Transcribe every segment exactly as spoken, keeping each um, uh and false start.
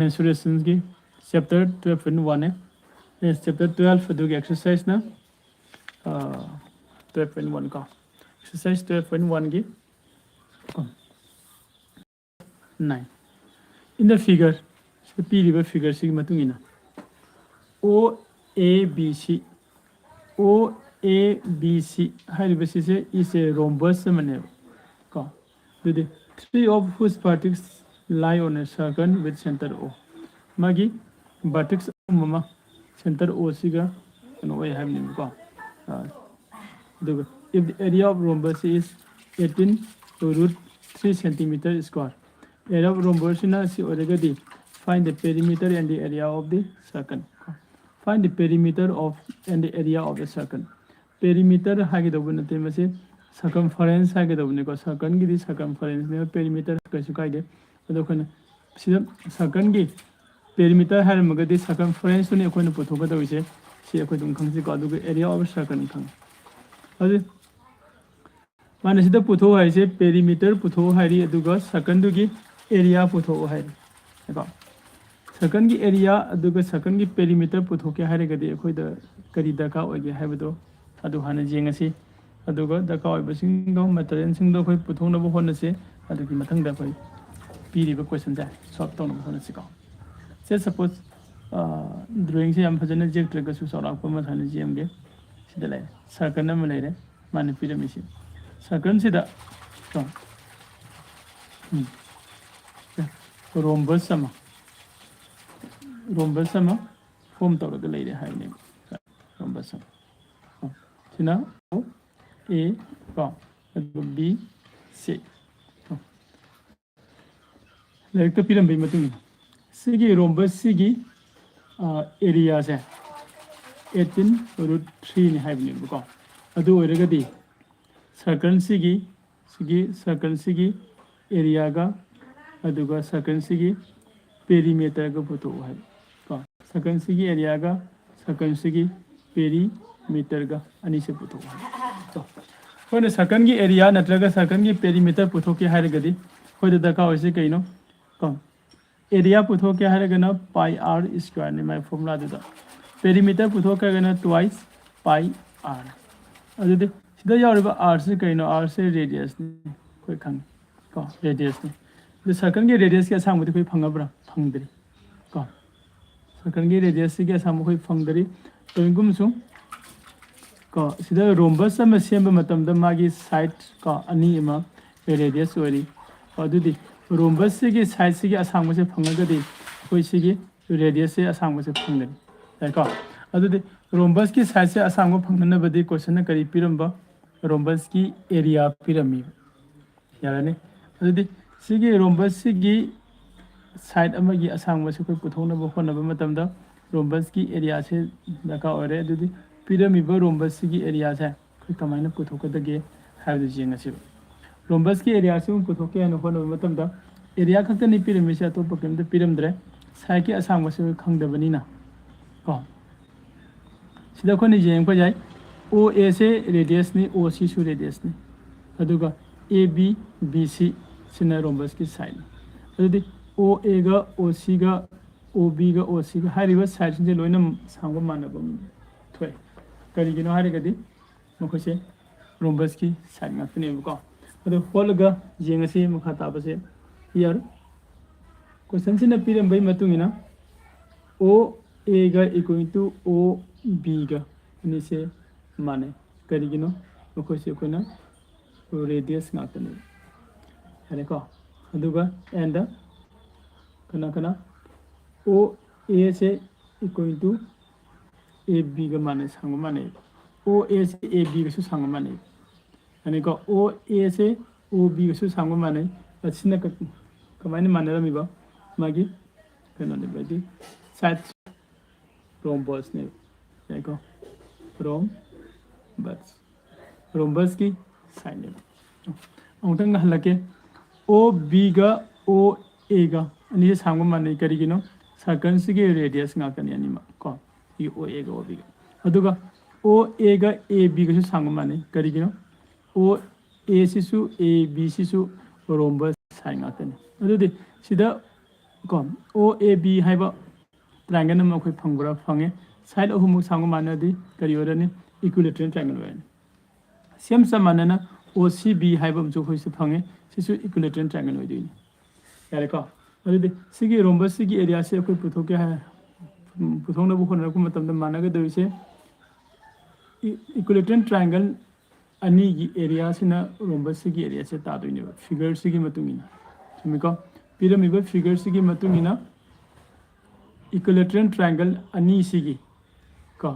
ꯃꯦꯟꯁꯨꯔꯦꯁꯟꯒꯤ chapter ꯇꯨꯌꯦꯜꯐ point ꯋꯥꯟꯅꯦ꯫ Chapter ꯇꯨꯌꯦꯜꯐ ꯑꯗꯨꯒꯤ ꯑꯦꯛꯁꯔꯁꯥꯏꯁꯅ ꯇꯨꯌꯦꯜꯐ point one ꯀꯣ꯫ Exercise ꯇꯨꯌꯦꯜꯐ point ꯋꯥꯟꯒꯤ ꯅꯥꯏꯟ꯫ In the figure, ꯁꯤꯗ ꯄꯤꯔꯤꯕ ꯐꯤꯒꯔꯁꯤꯒꯤ ꯃꯇꯨꯡ ꯏꯟꯅ, ꯑꯣ ꯑꯦ ꯕꯤ ꯁꯤ, ꯑꯣ A B C ꯍꯥꯏꯔꯤꯕꯁꯤꯁꯦ is a rhombus ꯑꯃꯅꯦꯕ ꯀꯣ꯫ ꯑꯗꯨꯗꯤ, three of whose vertex lie on a circle with center O, ꯃꯥꯒꯤ vertex ꯑꯍꯨꯝ ꯑꯃ ꯁꯦꯟꯇꯔ ꯑꯣ ꯁꯤꯒ ꯀꯩꯅꯣ ꯑꯣꯏ ꯍꯥꯏꯕꯅꯦꯕꯀꯣ꯫ ꯑꯗꯨꯒ, if the area of rhombus is eighteen root three centimeter square, area of rhombus ꯁꯤꯅ ꯁꯤ ꯑꯣꯏꯔꯒꯗꯤ, find the perimeter and the area of the circle. Find the perimeter of and the area of the circle. Perimeter ꯍꯥꯏꯒꯗꯧꯕ ꯅꯠꯇꯦ, ꯃꯁꯤ circumference ꯍꯥꯏꯒꯗꯧꯕꯅꯤꯀꯣ꯫ Circle ꯒꯤꯗꯤ circumference ꯅꯦꯕ, perimeter ꯀꯩꯁꯨ ꯀꯥꯏꯗꯦ꯫ ꯑꯗꯣ ꯑꯩꯈꯣꯏꯅ ꯁꯤꯗ circle ꯒꯤ perimeter ꯍꯥꯏꯔꯝꯃꯒꯗꯤ circumference ꯇꯨꯅꯤ ꯑꯩꯈꯣꯏꯅ ꯄꯨꯊꯣꯛꯀꯗꯧꯔꯤꯁꯦ꯫ ꯁꯤ ꯑꯩꯈꯣꯏ ꯑꯗꯨꯝ ꯈꯪꯖꯩꯀꯣ꯫ ꯑꯗꯨꯒ area of circle ꯈꯪꯉꯤ꯫ ꯑꯗꯨ ꯃꯥꯅ ꯁꯤꯗ ꯄꯨꯊꯣꯛꯑꯣ ꯍꯥꯏꯁꯦ, perimeter ꯄꯨꯊꯣꯛꯑꯣ ꯍꯥꯏꯔꯤ, ꯑꯗꯨꯒ circle ꯗꯨꯒꯤ area ꯄꯨꯊꯣꯛꯑꯣ ꯍꯥꯏꯔꯤ ꯀꯣ꯫ Circle ꯒꯤ area ꯑꯗꯨꯒ circle ꯒꯤ perimeter ꯄꯨꯊꯣꯛꯀꯦ ꯍꯥꯏꯔꯒꯗꯤ ꯑꯩꯈꯣꯏꯗ ꯀꯔꯤ ꯗꯔꯀꯥꯔ ꯑꯣꯏꯒꯦ ꯍꯥꯏꯕꯗꯣ ꯑꯗꯨ ꯍꯥꯟꯅ ꯌꯦꯡꯉꯁꯤ꯫ ꯑꯗꯨꯒ ꯗꯔꯀꯥꯔ ꯑꯣꯏꯕꯁꯤꯡꯗꯣ, material ꯁꯤꯡꯗꯣ ꯑꯩꯈꯣꯏ ꯄꯨꯊꯣꯛꯅꯕ ꯍꯣꯠꯅꯁꯤ꯫ ꯑꯗꯨꯒꯤ ꯃꯊꯪꯗ ꯑꯩꯈꯣꯏ ꯄꯤꯔꯤꯕ question ꯁꯦ solve ꯇꯧꯅꯕ ꯍꯣꯠꯅꯁꯤꯀꯣ꯫ Say suppose, drawing ꯁꯦ ꯌꯥꯝ ꯐꯖꯅ ꯌꯦꯛꯇ꯭ꯔꯒꯁꯨ ꯆꯥꯎꯔꯥꯛꯄ ꯑꯃ ꯁꯨꯃꯥꯏꯅ ꯌꯦꯡꯒꯦ꯫ ꯁꯤꯗ ꯂꯩꯔꯦ, circle ꯑꯃ ꯂꯩꯔꯦ, ꯃꯥꯅ ꯄꯤꯔꯝꯃꯤꯁꯤ꯫ Circle ꯁꯤꯗ ꯀꯣ, ꯎꯝ, rhombus ꯑꯃ, rhombus ꯑꯃ form ꯇꯧꯔꯒ ꯂꯩꯔꯦ ꯍꯥꯏꯕꯅꯦꯕ꯫ Rhombus ꯑꯃ꯫ ꯁꯤꯅ O, A ꯀꯣ, ꯑꯗꯨꯒ B, C꯫ ꯂꯥꯏꯔꯤꯛꯇ ꯄꯤꯔꯝꯕꯒꯤ ꯃꯇꯨꯡ ꯏꯟꯅ ꯁꯤꯒꯤ rhombus ꯁꯤꯒꯤ, ꯑ, area ꯁꯦ eighteen root three ꯅꯤ ꯍꯥꯏꯕꯅꯦꯕꯀꯣ꯫ ꯑꯗꯨ ꯑꯣꯏꯔꯒꯗꯤ circle ꯁꯤꯒꯤ, ꯁꯤꯒꯤ circle ꯁꯤꯒꯤ area ꯒ, ꯑꯗꯨꯒ circle ꯁꯤꯒꯤ perimeter ꯒ ꯄꯨꯊꯣꯛꯎ ꯍꯥꯏꯕ ꯀꯣ꯫ Circle ꯁꯤꯒꯤ area ꯒ circle ꯁꯤꯒꯤ perimeter ꯒ ꯑꯅꯤꯁꯦ ꯄꯨꯊꯣꯛꯎ ꯍꯥꯏꯕ ꯀꯣ꯫ ꯑꯩꯈꯣꯏꯅ circle ꯒꯤ area ꯅꯠꯇ꯭ꯔꯒ circle ꯒꯤ perimeter ꯄꯨꯊꯣꯛꯀꯦ ꯍꯥꯏꯔꯒꯗꯤ ꯑꯩꯈꯣꯏꯗ ꯗꯔꯀꯥꯔ ꯑꯣꯏꯁꯦ ꯀꯩꯅꯣ ꯀꯣ? ꯑꯦꯔꯤꯌꯥ ꯄꯨꯊꯣꯛꯀꯦ ꯍꯥꯏꯔꯒꯅ pi r square ꯅꯤ ꯃꯥꯏ ꯐꯣꯔꯃꯨꯂꯥꯗꯨꯗ꯫ ꯄꯦꯔꯤꯃꯤꯇꯔ ꯄꯨꯊꯣꯛꯀꯦ ꯍꯥꯏꯔꯒꯅ twice pi r꯫ ꯑꯗꯨꯗꯤ ꯁꯤꯗ ꯌꯥꯎꯔꯤꯕ r ꯁꯤ ꯀꯩꯅꯣ? R ꯁꯦ ꯔꯦꯗꯤꯌꯁꯅꯤ, ꯑꯩꯈꯣꯏ ꯈꯪꯉꯤ ꯀꯣ, ꯔꯦꯗꯤꯌꯁꯅꯤ꯫ ꯑꯗꯨ ꯁꯔꯀꯜꯒꯤ ꯔꯦꯗꯤꯌꯁꯀꯤ ꯑꯁꯥꯡꯕꯗꯤ ꯑꯩꯈꯣꯏ ꯐꯪꯉꯕ꯭ꯔꯥ? ꯐꯪꯗ꯭ꯔꯤ ꯀꯣ꯫ ꯁꯔꯀꯜꯒꯤ ꯔꯦꯗꯤꯌꯁꯁꯤꯒꯤ ꯑꯁꯥꯡꯕ ꯑꯩꯈꯣꯏ ꯐꯪꯗꯔꯤ꯫ ꯇꯧꯏꯒꯨꯝꯁꯨ ꯀꯣ, ꯁꯤꯗ ꯔꯣꯝꯕꯁ ꯑꯃ ꯁꯦꯝꯕ ꯃꯇꯝꯗ ꯃꯥꯒꯤ ꯁꯥꯏꯠ ꯀꯣ ꯑꯅꯤ ꯑꯃ ꯔꯦꯗꯤꯌꯁ ꯑꯣꯏꯔꯤ꯫ ꯀꯣ, ꯑꯗꯨꯗꯤ ꯔꯣꯝꯕꯁꯁꯤꯒꯤ ꯁꯥꯏꯠꯁꯤꯒꯤ ꯑꯁꯥꯡꯕꯁꯦ ꯐꯪꯉꯒꯗꯤ ꯑꯩꯈꯣꯏ ꯁꯤꯒꯤ ꯔꯦꯗꯤꯌꯁꯁꯦ ꯑꯁꯥꯡꯕꯁꯦ ꯐꯪꯒꯅꯤ꯫ ꯌꯥꯏꯀꯣ? ꯑꯗꯨꯗꯤ ꯔꯣꯝꯕꯁꯀꯤ ꯁꯥꯏꯠꯁꯦ ꯑꯁꯥꯡꯕ ꯐꯪꯅꯅꯕꯗꯤ ꯀꯣꯏꯁꯟꯅ ꯀꯔꯤ ꯄꯤꯔꯝꯕ? ꯔꯣꯝꯕꯁꯀꯤ ꯑꯦꯔꯤꯌꯥ ꯄꯤꯔꯝꯃꯤ꯫ ꯌꯥꯔꯅꯤ꯫ ꯑꯗꯨꯗꯤ ꯁꯤꯒꯤ ꯔꯣꯝꯕꯁꯁꯤꯒꯤ ꯁꯥꯏꯠ ꯑꯃꯒꯤ ꯑꯁꯥꯡꯕꯁꯤ ꯑꯩꯈꯣꯏ ꯄꯨꯊꯣꯛꯅꯕ ꯍꯣꯠꯅꯕ ꯃꯇꯝꯗ ꯔꯣꯝꯕꯁꯀꯤ ꯑꯦꯔꯤꯌꯥꯁꯦ ꯗꯔꯀꯥꯔ ꯑꯣꯏꯔꯦ꯫ ꯑꯗꯨꯗꯤ ꯄꯤꯔꯝꯃꯤꯕ ꯔꯣꯝꯕꯁꯁꯤꯒꯤ ꯑꯦꯔꯤꯌꯥꯁꯦ ꯑꯩꯈꯣꯏ ꯀꯃꯥꯏꯅ ꯄꯨꯊꯣꯛꯀꯗꯒꯦ ꯍꯥꯏꯕꯗꯨ ꯌꯦꯡꯉꯁꯤꯕ꯫ ꯔꯣꯝꯕꯁꯀꯤ ꯑꯦꯔꯤꯌꯥꯁꯤ ꯑꯃꯨꯛ ꯄꯨꯊꯣꯛꯀꯦ ꯍꯥꯏꯅ ꯍꯣꯠꯅꯕ ꯃꯇꯝꯗ ꯑꯦꯔꯤꯌꯥ ꯈꯛꯇꯅꯤ ꯄꯤꯔꯝꯃꯤꯁꯦ, ꯑꯇꯣꯞꯄ ꯀꯔꯤꯝꯇ ꯄꯤꯔꯝꯗ꯭ꯔꯦ꯫ ꯁꯥꯏꯠꯀꯤ ꯑꯁꯥꯡꯕꯁꯤ ꯑꯩꯈꯣꯏ ꯈꯪꯗꯕꯅꯤꯅ ꯀꯣ꯫ ꯁꯤꯗ ꯑꯩꯈꯣꯏꯅ ꯌꯦꯡꯕ ꯌꯥꯏ, ꯑꯣ ꯑꯦꯁꯦ ꯔꯦꯗꯤꯌꯁꯅꯤ, ꯑꯣ ꯁꯤꯁꯨ ꯔꯦꯗꯤꯌꯁꯅꯤ, ꯑꯗꯨꯒ ꯑꯦ ꯕꯤ ꯕꯤ ꯁꯤ ꯁꯤꯅ ꯔꯣꯝꯕꯁꯀꯤ ꯁꯥꯏꯠꯅꯤ꯫ ꯑꯗꯨꯗꯤ ꯑꯣ ꯑꯦꯒ ꯑꯣ ꯁꯤꯒ ꯑꯣ ꯕꯤꯒ ꯑꯣ ꯁꯤꯒ ꯍꯥꯏꯔꯤꯕ ꯁꯥꯏꯠꯁꯤꯡꯁꯦ ꯂꯣꯏꯅ ꯁꯥꯡꯕ ꯃꯥꯟꯅꯕ ꯑꯃ ꯊꯣꯛꯑꯦ꯫ ꯀꯔꯤꯒꯤꯅꯣ ꯍꯥꯏꯔꯒꯗꯤ ꯃꯈꯣꯏꯁꯦ ꯔꯣꯝꯕꯁꯀꯤ ꯁꯥꯏꯠ ꯉꯥꯛꯇꯅꯦꯕꯀꯣ꯫ ꯑꯗꯨ ꯍꯣꯠꯂꯒ ꯌꯦꯡꯉꯁꯤ ꯃꯈꯥ ꯇꯥꯕꯁꯦ꯫ ꯍꯤꯌꯔ ꯀꯣꯏꯁꯟꯁꯤꯅ ꯄꯤꯔꯝꯕꯒꯤ ꯃꯇꯨꯡ ꯏꯟꯅ ꯑꯣ ꯑꯦꯒ equal to ꯑꯣ ꯕꯤꯒ ꯑꯅꯤꯁꯦ ꯃꯥꯟꯅꯩ꯫ ꯀꯔꯤꯒꯤꯅꯣ? ꯃꯈꯣꯏꯁꯦ ꯑꯩꯈꯣꯏꯅ ꯔꯦꯗꯤꯌꯁ ꯉꯥꯛꯇꯅꯦꯕ꯫ ꯌꯥꯔꯦꯀꯣ? ꯑꯗꯨꯒ ꯑꯦꯟꯗ ꯀꯅꯥ ꯀꯅꯥ? ꯑꯣ ꯑꯦꯁꯦ equal to ꯑꯦ ꯕꯤꯒ ꯃꯥꯟꯅꯩ, ꯁꯥꯡꯕ ꯃꯥꯟꯅꯩ꯫ ꯑꯣ ꯑꯦꯁꯦ ꯑꯦ ꯕꯤꯒꯁꯨ ꯁꯥꯡꯕ ꯃꯥꯟꯅꯩ꯫ ꯌꯥꯅꯤꯀꯣ? ꯑꯣ ꯑꯦꯁꯦ ꯑꯣ ꯕꯤꯒꯁꯨ ꯁꯥꯡꯕ ꯃꯥꯟꯅꯩ꯫ ꯑꯁꯤꯅ ꯀ-, ꯀꯃꯥꯏꯅ ꯃꯥꯟꯅꯔꯝꯃꯤꯕ? ꯃꯥꯒꯤ ꯀꯩꯅꯣꯅꯦꯕ, ꯍꯥꯏꯗꯤ ꯁꯥꯏꯠ ꯔꯣꯝꯕꯁꯅꯦꯕ꯫ ꯌꯥꯏꯀꯣ? ꯔꯣꯝꯕꯁ꯫ ꯔꯣꯝꯕꯁꯀꯤ ꯁꯥꯏꯠꯅꯦꯕ꯫ ꯑꯃꯨꯛꯇꯪꯒ ꯍꯜꯂꯛꯀꯦ꯫ ꯑꯣ ꯕꯤꯒ ꯑꯣ ꯑꯦꯒ ꯑꯅꯤꯁꯦ ꯁꯥꯡꯕ ꯃꯥꯟꯅꯩ꯫ ꯀꯔꯤꯒꯤꯅꯣ? ꯁꯔꯀꯜꯁꯤꯒꯤ ꯔꯦꯗꯤꯌꯁ ꯉꯥꯛꯇꯅꯤ ꯑꯅꯤꯃꯛ ꯀꯣ꯫ ꯁꯤꯒꯤ ꯑꯣ ꯑꯦꯒ ꯑꯣ ꯕꯤꯒ꯫ ꯑꯗꯨꯒ ꯑꯣ ꯑꯦꯒ ꯑꯦ ꯕꯤꯒꯁꯨ ꯁꯥꯡꯕ ꯃꯥꯟꯅꯩ꯫ ꯀꯔꯤꯒꯤꯅꯣ? ꯑꯣ ꯑꯦ ꯁꯤꯁꯨ ꯑꯦ ꯕꯤ ꯁꯤꯁꯨ ꯔꯣꯝꯕꯁ ꯁꯥꯏꯠ ꯉꯥꯛꯇꯅꯤ꯫ ꯑꯗꯨꯗꯤ ꯁꯤꯗ ꯀꯣ, ꯑꯣ ꯑꯦ ꯕꯤ ꯍꯥꯏꯕ ꯇ꯭ꯔꯥꯏꯡꯒꯜ ꯑꯃ ꯑꯩꯈꯣꯏ ꯐꯪꯕ꯭ꯔꯥ? ꯐꯪꯉꯦ꯫ ꯁꯥꯏꯠ ꯑꯍꯨꯝꯃꯛ ꯁꯥꯡꯕ ꯃꯥꯟꯅꯔꯗꯤ ꯀꯔꯤ ꯑꯣꯏꯔꯅꯤ? ꯏꯀ꯭ꯋꯤꯂꯦꯇꯔꯦꯜ ꯇ꯭ꯔꯥꯏꯡꯒꯜ ꯑꯣꯏꯔꯅꯤ꯫ ꯁꯦꯝ ꯆꯞ ꯃꯥꯟꯅꯅ ꯑꯣ ꯁꯤ ꯕꯤ ꯍꯥꯏꯕ ꯑꯃꯁꯨ ꯑꯩꯈꯣꯏꯁꯨ ꯐꯪꯉꯦ꯫ ꯁꯤꯁꯨ ꯏꯀ꯭ꯋꯤꯂꯦꯇꯔꯦꯜ ꯇ꯭ꯔꯥꯏꯡꯒꯜ ꯑꯣꯏꯗꯣꯏꯅꯤ꯫ ꯌꯥꯔꯦꯀꯣ? ꯑꯗꯨꯗꯤ ꯁꯤꯒꯤ ꯔꯣꯝꯕꯁ ꯁꯤꯒꯤ ꯑꯦꯔꯤꯌꯥꯁꯦ ꯑꯩꯈꯣꯏ ꯄꯨꯊꯣꯛꯀꯦ ꯍꯥꯏ, ꯎꯝ, ꯄꯨꯊꯣꯛꯅꯕ ꯍꯣꯠꯅꯔꯛꯄ ꯃꯇꯝꯗ ꯃꯥꯟꯅꯒꯗꯧꯔꯤꯁꯦ ꯏꯀ꯭ꯋꯤꯂꯦꯇꯔꯦꯜ ꯇ꯭ꯔꯥꯏꯡꯒꯜ ꯑꯅꯤꯒꯤ ꯑꯦꯔꯤꯌꯥꯁꯤꯅ ꯔꯣꯝꯕꯁ ꯁꯤꯒꯤ ꯑꯦꯔꯤꯌꯥꯁꯦ ꯇꯥꯗꯣꯏꯅꯦꯕ, ꯐꯤꯒꯔꯁꯤꯒꯤ ꯃꯇꯨꯡ ꯏꯟꯅ꯫ ꯆꯨꯝꯃꯤꯀꯣ? ꯄꯤꯔꯝꯃꯤꯕ ꯐꯤꯒꯔꯁꯤꯒꯤ ꯃꯇꯨꯡ ꯏꯟꯅ ꯏꯀ꯭ꯋꯤꯂꯦꯇꯔꯦꯜ ꯇ꯭ꯔꯥꯏꯡꯒꯜ ꯑꯅꯤꯁꯤꯒꯤ ꯀꯣ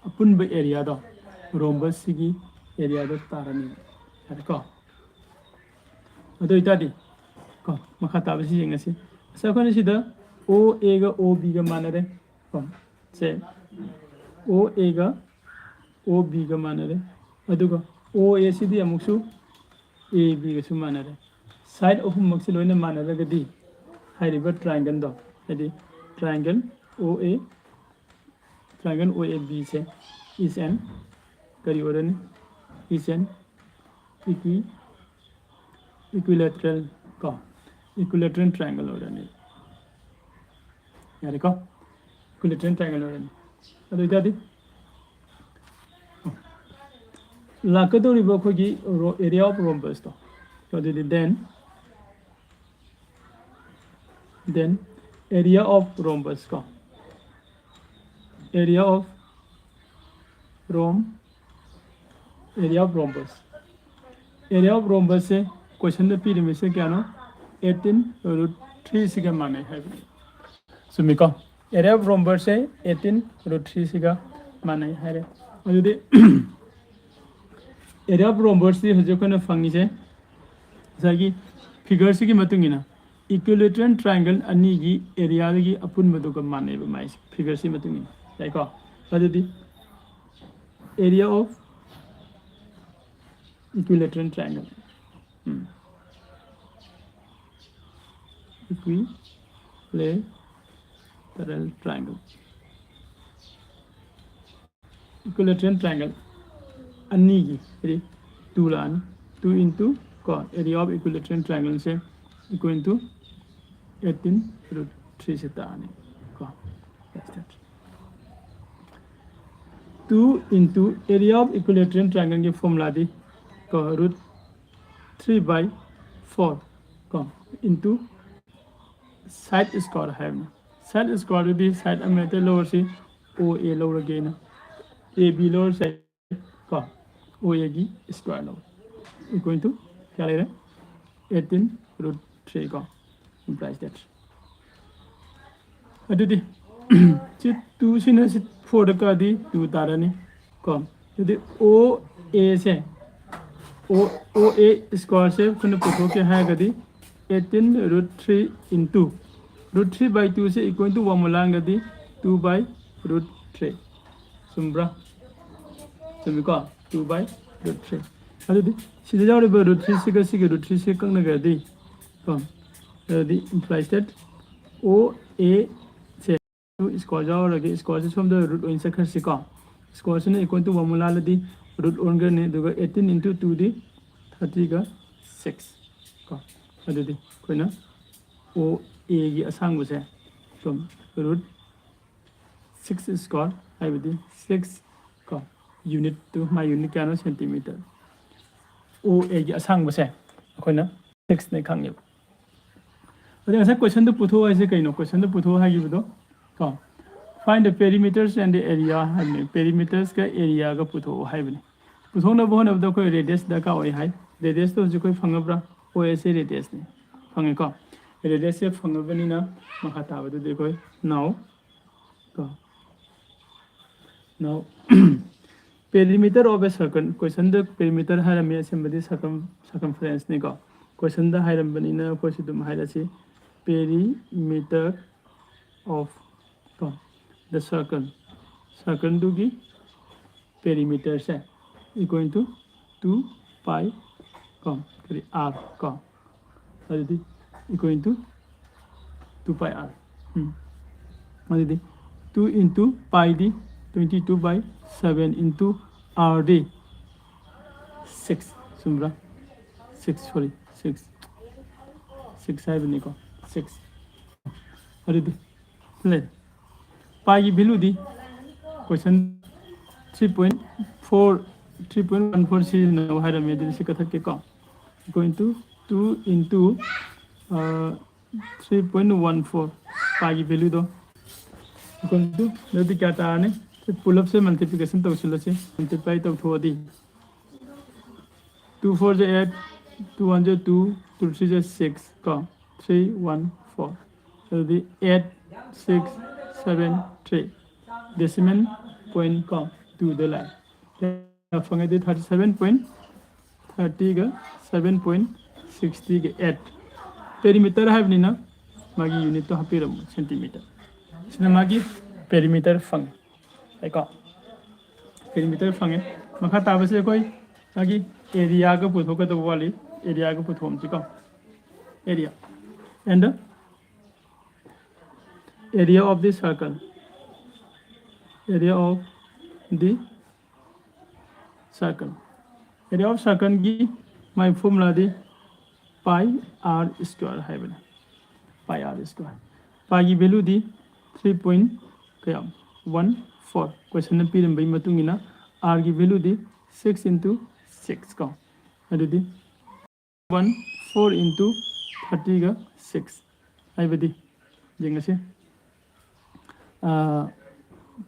ꯑꯄꯨꯟꯕ ꯑꯦꯔꯤꯌꯥꯗꯣ ꯔꯣꯝꯕꯁ ꯁꯤꯒꯤ ꯑꯦꯔꯤꯌꯥꯗꯣ ꯇꯥꯔꯅꯤ꯫ ꯌꯥꯔꯦꯀꯣ? ꯑꯗꯨ ꯑꯣꯏꯇꯥꯔꯗꯤ ꯀꯣ ꯃꯈꯥ ꯇꯥꯕꯁꯤ ꯌꯦꯡꯉꯁꯤ꯫ ꯉꯁꯥꯏ ꯑꯩꯈꯣꯏꯅ ꯁꯤꯗ ꯑꯣ ꯑꯦꯒ ꯑꯣ ꯕꯤꯒ ꯃꯥꯟꯅꯔꯦ ꯀꯣ꯫ ꯁꯦ ꯑꯣ ꯑꯦꯒ ꯑꯣ ꯕꯤꯒ ꯃꯥꯟꯅꯔꯦ꯫ ꯑꯗꯨꯒ ꯑꯣ ꯑꯦ ꯁꯤꯗꯤ ꯑꯃꯨꯛꯁꯨ ꯑꯦ ꯕꯤꯒꯁꯨ ꯃꯥꯟꯅꯔꯦ꯫ ꯁꯥꯏꯠ ꯑꯍꯨꯝꯃꯛꯁꯤ ꯂꯣꯏꯅ ꯃꯥꯟꯅꯔꯒꯗꯤ ꯍꯥꯏꯔꯤꯕ ꯇ꯭ꯔꯥꯏꯡꯒꯜꯗꯣ, ꯍꯥꯏꯗꯤ ꯇ꯭ꯔꯥꯏꯡꯒꯜ ꯑꯣ ꯑꯦ, ꯇ꯭ꯔꯥꯏꯡꯒꯜ ꯑꯣ ꯑꯦ ꯕꯤꯁꯦ is an ꯀꯔꯤ ꯑꯣꯏꯔꯅꯤ? Is an equi equilateral ꯀꯣ, equilateral triangle ꯑꯣꯏꯔꯅꯤ꯫ ꯌꯥꯔꯦꯀꯣ? Equilateral triangle ꯑꯣꯏꯔꯅꯤ꯫ ꯑꯗꯨ ꯑꯣꯏꯇꯥꯔꯗꯤ ꯂꯥꯛꯀꯗꯧꯔꯤꯕ ꯑꯩꯈꯣꯏꯒꯤ area of rhombus ꯇꯣ, ꯑꯗꯨꯗꯤ then then area of rhombus ꯀꯣ, area of rhom area of rhombus area of rhombus say question ꯗ ꯄꯤꯔꯤꯕꯁꯦ ꯀꯌꯥꯅꯣ? eighteen root three ꯁꯤꯒ ꯃꯥꯟꯅꯩ ꯍꯥꯏꯕꯅꯤ꯫ ꯆꯨꯝꯃꯤꯀꯣ? Area of rhombus say eighteen root three ꯁꯤꯒ ꯃꯥꯟꯅꯩ ꯍꯥꯏꯔꯦ꯫ ꯑꯗꯨꯗꯤ area of rhombus ꯁꯤ ꯍꯧꯖꯤꯛ ꯑꯩꯈꯣꯏꯅ ꯐꯪꯉꯤꯁꯦ ꯉꯁꯥꯏꯒꯤ ꯐꯤꯒꯔꯁꯤꯒꯤ ꯃꯇꯨꯡ ꯏꯟꯅ equilateral triangle ꯑꯅꯤꯒꯤ ꯑꯦꯔꯤꯌꯥꯗꯒꯤ ꯑꯄꯨꯟꯕꯗꯨꯒ ꯃꯥꯟꯅꯩꯕ ꯃꯥꯏꯁꯦ, ꯐꯤꯒꯔꯁꯤ ꯃꯇꯨꯡ ꯏꯟꯅ꯫ ꯌꯥꯏꯀꯣ? ꯑꯗꯨꯗꯤ area of equilateral triangle um equilateral triangle equilateral triangle ꯑꯅꯤꯒꯤ ꯍꯥꯏꯗꯤ two ꯂꯥꯛꯑꯅꯤ꯫ Two into ꯀꯣ, area of equilateral triangle say equal to eighteen root three ꯁꯦ ꯇꯥꯔꯅꯤ ꯀꯣ꯫ That's that. Two into area of equilateral triangle ꯒꯤ formula ꯗꯤ ꯀꯣ, root three by four ꯀꯣ, into side square ꯍꯥꯏꯕꯅꯤ꯫ Side square ꯗꯨꯗꯤ side ꯑꯃ ꯍꯦꯛꯇ ꯂꯧꯔꯁꯤ, O A ꯂꯧꯔꯒꯦꯅ꯫ A B ꯂꯧꯔꯁꯦ ꯀꯣ, O A ꯒꯤ square ꯂꯧꯔꯦ, equal to ꯀꯌꯥ ꯂꯩꯔꯦ? Eighteen root three ꯀꯣ, implies that. ꯑꯗꯨꯗꯤ ꯁꯤ two ꯁꯤꯅ ꯁꯤ four ꯗ ꯀꯛꯑꯗꯤ two ꯇꯥꯔꯅꯤ ꯀꯣ꯫ ꯑꯗꯨꯗꯤ O A say, O, O A square ꯁꯦ ꯑꯩꯈꯣꯏꯅ ꯄꯨꯊꯣꯛꯀꯦ ꯍꯥꯏꯔꯒꯗꯤ eighteen root three into root three by two say equal to one ꯃꯨꯛ ꯂꯥꯛꯑꯒꯗꯤ two by root three꯫ ꯆꯨꯝꯕ꯭ꯔꯥ? ꯆꯨꯝꯃꯤꯀꯣ? Two by root three꯫ ꯑꯗꯨꯗꯤ ꯁꯤꯗ ꯌꯥꯎꯔꯤꯕ root three ꯁꯤꯒ ꯁꯤꯒꯤ root three ꯁꯤꯒ ꯀꯛꯅꯈ꯭ꯔꯗꯤ ꯀꯣ, ꯑꯗꯨꯗꯤ implies that O A say square ꯌꯥꯎꯔꯒ square ꯁꯦ ꯁꯣꯝꯗ root ꯑꯣꯏꯅ ꯆꯠꯈ꯭ꯔꯁꯤꯀꯣ꯫ Square ꯁꯤꯅ equal to one ꯃꯨꯛ ꯂꯥꯜꯂꯗꯤ root ꯑꯣꯟꯈ꯭ꯔꯅꯤ, ꯑꯗꯨꯒ eighteen into two ꯗꯤ thirty ꯒ six ꯀꯣ꯫ ꯑꯗꯨꯗꯤ ꯑꯩꯈꯣꯏꯅ O A ꯒꯤ ꯑꯁꯥꯡꯕꯁꯦ ꯁꯨꯝ root six square ꯍꯥꯏꯕꯗꯤ six ꯀꯣ, unit ꯇꯨ, ꯃꯥꯏ unit ꯀꯌꯥꯅꯣ? Centimeter꯫ O A ꯒꯤ ꯑꯁꯥꯡꯕꯁꯦ ꯑꯩꯈꯣꯏꯅ six ꯅꯦ ꯈꯪꯉꯦꯕ꯫ ꯑꯗꯨ ꯉꯁꯥꯏ question ꯗꯨ ꯄꯨꯊꯣꯛꯑꯣ ꯍꯥꯏꯁꯦ ꯀꯩꯅꯣ? Question ꯗꯨ ꯄꯨꯊꯣꯛꯑꯣ ꯍꯥꯏꯈꯤꯕꯗꯣ ꯀꯣ, find the perimeters and the area ꯍꯥꯏꯕꯅꯤ꯫ Perimeters ꯀ area ꯒ ꯄꯨꯊꯣꯛꯑꯣ ꯍꯥꯏꯕꯅꯤ꯫ ꯄꯨꯊꯣꯛꯅꯕ ꯍꯣꯠꯅꯕꯗ ꯑꯩꯈꯣꯏ radius ꯗꯔꯀꯥꯔ ꯑꯣꯏ ꯍꯥꯏ꯫ Radius ꯇꯣ ꯍꯧꯖꯤꯛ ꯑꯩꯈꯣꯏ ꯐꯪꯉꯕ꯭ꯔꯥ? O A ꯁꯦ radius ꯅꯤ, ꯐꯪꯉꯦꯀꯣ꯫ Radius ꯁꯦ ꯐꯪꯉꯕꯅꯤꯅ ꯃꯈꯥ ꯇꯥꯕꯗꯨꯗꯤ ꯑꯩꯈꯣꯏ now ꯀꯣ, now perimeter of a circle, question the perimeter ꯍꯥꯏꯔꯝꯃꯤ, ꯑꯁꯦꯡꯕꯗꯤ circum circumference ꯅꯤꯀꯣ꯫ Question ꯗ ꯍꯥꯏꯔꯝꯕꯅꯤꯅ ꯑꯩꯈꯣꯏꯁꯨ ꯑꯗꯨꯝ ꯍꯥꯏꯔꯁꯤ, perimeter of ꯀꯣ, the circle, circle ꯗꯨꯒꯤ perimeter say equal to two pi ꯀꯣ, ꯀꯔꯤ, r ꯀꯣ, ꯑꯗꯨꯗꯤ equal to two pi r꯫ ꯎꯝ꯫ ꯑꯗꯨꯗꯤ two into pi D twenty two by seven into r D six, ꯆꯨꯝꯕ꯭ꯔꯥ? Six, sorry, six, six ꯍꯥꯏꯕꯅꯤꯀꯣ, six꯫ ꯑꯗꯨꯗꯤ ꯂꯩ꯫ Piꯒꯤ valueꯗꯤ question three point four, three point one four ꯁꯤꯖꯤꯟꯅꯧ ꯍꯥꯏꯔꯝꯃꯦ, ꯑꯗꯨꯗꯤ ꯁꯤ ꯀꯛꯊꯠꯀꯦꯀꯣ꯫ Equal to two into three point one four, Piꯒꯤ valueꯗꯣ꯫ Equal to, ꯑꯗꯨꯗꯤ ꯀꯌꯥ ꯇꯥꯔꯅꯤ? ꯁꯤ ꯄꯨꯂꯞꯁꯦ multiplication ꯇꯧꯁꯤꯜꯂꯁꯤ꯫ Multiply ꯇꯧꯊꯣꯛꯑꯗꯤ two four eight, two one two, two three six ꯀꯣ, three one four꯫ ꯑꯗꯨꯗꯤ eight six seven three, decimal point ꯀꯣ, twoꯗ ꯂꯥꯛꯑꯦ꯫ ꯐꯪꯉꯗꯤ thirty seven point thirtyꯒ seven point sixtyꯒ eight꯫ Perimeter ꯍꯥꯏꯕꯅꯤꯅ ꯃꯥꯒꯤ unitꯇꯣ ꯍꯥꯞꯄꯤꯔꯝꯃꯣ, centimeter꯫ ꯁꯤꯅ ꯃꯥꯒꯤ perimeter ꯐꯪꯉꯦ꯫ ꯍꯥꯏꯀꯣ, perimeter ꯐꯪꯉꯦ꯫ ꯃꯈꯥ ꯇꯥꯕꯁꯦ ꯑꯩꯈꯣꯏ ꯃꯥꯒꯤ areaꯒ ꯄꯨꯊꯣꯛꯀꯗꯕ ꯋꯥꯠꯂꯤ꯫ Areaꯒ ꯄꯨꯊꯣꯛꯑꯝꯁꯤꯀꯣ꯫ Area and area of the circle, area of the circle, area of circleꯒꯤ ꯃꯥꯒꯤ formulaꯗꯤ pi r square ꯍꯥꯏꯕꯅꯤ꯫ Pi r square꯫ Piꯒꯤ valueꯗꯤ three point ꯀꯌꯥ, one four꯫ Questionꯅ ꯄꯤꯔꯝꯕꯒꯤ ꯃꯇꯨꯡ ꯏꯟꯅ rꯒꯤ valueꯗꯤ six into six ꯀꯣ꯫ ꯑꯗꯨꯗꯤ one four into thirtyꯒ six ꯍꯥꯏꯕꯗꯤ, ꯌꯦꯡꯉꯁꯤ꯫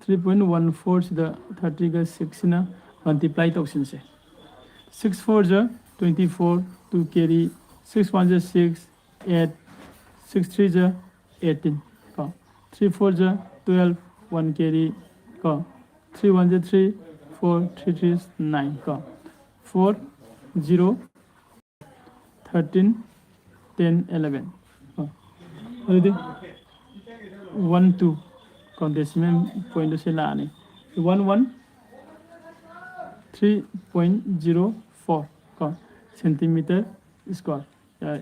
Three point one four ꯁꯤꯗ thirtyꯒ sixꯁꯤꯅ multiply ꯇꯧꯁꯤꯟꯁꯦ꯫ Six four ꯖ twenty four, two carry, six one ꯖ six, eight, six three ꯖ eighteen ꯀꯣ, three four ꯖ twelve, one carry ꯀꯣ, three one ꯖ three, four, three three nine ꯀꯣ, four zero thirteen, ten eleven꯫ ꯑꯣ, ꯑꯗꯨꯗꯤ one two ꯀꯣ, decimal pointꯇꯣ ꯁꯤ ꯂꯥꯛꯑꯅꯤ꯫ One one three point zero four ꯀꯣ, centimeter square,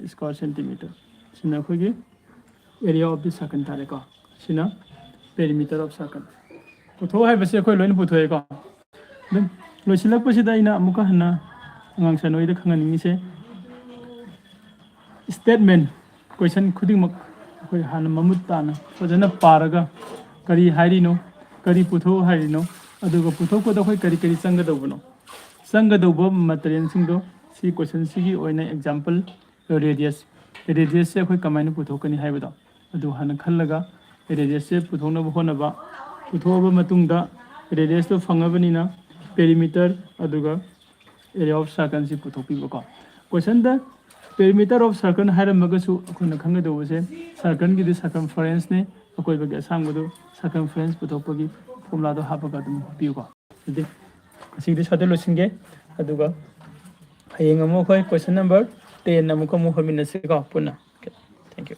square centimeter꯫ ꯁꯤꯅ ꯑꯩꯈꯣꯏꯒꯤ area of the circle ꯇꯥꯔꯦꯀꯣ꯫ ꯁꯤꯅ perimeter of circle꯫ ꯄꯨꯊꯣꯛ ꯍꯥꯏꯕꯁꯦ ꯑꯩꯈꯣꯏ ꯂꯣꯏꯅ ꯄꯨꯊꯣꯛꯑꯦꯀꯣ꯫ ꯑꯗꯨꯝ ꯂꯣꯏꯁꯤꯜꯂꯛꯄꯁꯤꯗ ꯑꯩꯅ ꯑꯃꯨꯛꯀ ꯍꯟꯅ ꯑꯉꯥꯡ ꯁꯥꯅꯣꯏꯗ ꯈꯪꯍꯟꯅꯤꯡꯉꯤꯁꯦ, statement, question ꯈꯨꯗꯤꯡꯃꯛ ꯑꯩꯈꯣꯏ ꯍꯥꯟꯅ ꯃꯃꯨꯠ ꯇꯥꯅ ꯐꯖꯅ ꯄꯥꯔꯒ ꯀꯔꯤ ꯍꯥꯏꯔꯤꯅꯣ, ꯀꯔꯤ ꯄꯨꯊꯣꯛꯎ ꯍꯥꯏꯔꯤꯅꯣ, ꯑꯗꯨꯒ ꯄꯨꯊꯣꯛꯄꯗ ꯑꯩꯈꯣꯏ ꯀꯔꯤ ꯀꯔꯤ ꯆꯪꯒꯗꯧꯕꯅꯣ, ꯆꯪꯒꯗꯧꯕ ꯃꯇꯔꯤꯌꯦꯜꯁꯤꯡꯗꯣ ꯁꯤ ꯀꯣꯏꯁꯟꯁꯤꯒꯤ ꯑꯣꯏꯅ ꯑꯦꯛꯖꯥꯝꯄꯜ ꯔꯦꯗꯤꯌꯁ, ꯔꯦꯗꯤꯌꯁꯁꯦ ꯑꯩꯈꯣꯏ ꯀꯃꯥꯏꯅ ꯄꯨꯊꯣꯛꯀꯅꯤ ꯍꯥꯏꯕꯗꯣ ꯑꯗꯨ ꯍꯥꯟꯅ ꯈꯜꯂꯒ ꯔꯦꯗꯤꯌꯁꯁꯦ ꯄꯨꯊꯣꯛꯅꯕ ꯍꯣꯠꯅꯕ, ꯄꯨꯊꯣꯛꯑꯕ ꯃꯇꯨꯡꯗ ꯔꯦꯗꯤꯌꯁꯇꯣ ꯐꯪꯉꯕꯅꯤꯅ ꯄꯦꯔꯤꯃꯤꯇꯔ ꯑꯗꯨꯒ ꯑꯦꯔꯤꯌꯥ ꯑꯣꯐ ꯁꯥꯔꯀꯜꯁꯤ ꯄꯨꯊꯣꯛꯄꯤꯕꯀꯣ꯫ ꯀꯣꯏꯁꯟꯗ ꯄꯦꯔꯤꯃꯤꯇꯔ ꯑꯣꯐ ꯁꯥꯔꯀꯜ ꯍꯥꯏꯔꯝꯃꯒꯁꯨ ꯑꯩꯈꯣꯏꯅ ꯈꯪꯒꯗꯧꯕꯁꯦ ꯁꯥꯔꯀꯜꯒꯤꯗꯤ ꯁꯔꯀꯝꯐꯔꯦꯟꯁꯅꯤ, ꯑꯀꯣꯏꯕꯒꯤ ꯑꯁꯥꯡꯕꯗꯨ ꯁꯔꯀꯝꯐꯔꯦꯟꯁ ꯄꯨꯊꯣꯛꯄꯒꯤ ꯐꯣꯔꯃꯨꯂꯥꯗꯣ ꯍꯥꯞꯄꯒ ꯑꯗꯨꯝ ꯍꯣꯠꯄꯤꯌꯨꯀꯣ꯫ ꯑꯗꯨꯗꯤ ꯉꯁꯤꯒꯤꯗꯤ ꯁ꯭ꯋꯥꯏꯗ ꯂꯣꯏꯁꯤꯟꯒꯦ, ꯑꯗꯨꯒ ꯍꯌꯦꯡ ꯑꯃꯨꯛ ꯑꯩꯈꯣꯏ ꯀꯣꯏꯁꯟ ꯅꯝꯕꯔ ꯇꯦꯟ ꯑꯃꯨꯛꯀ ꯑꯃꯨꯛ ꯍꯣꯠꯃꯤꯟꯅꯁꯤꯀꯣ ꯄꯨꯟꯅ꯫ Thank you.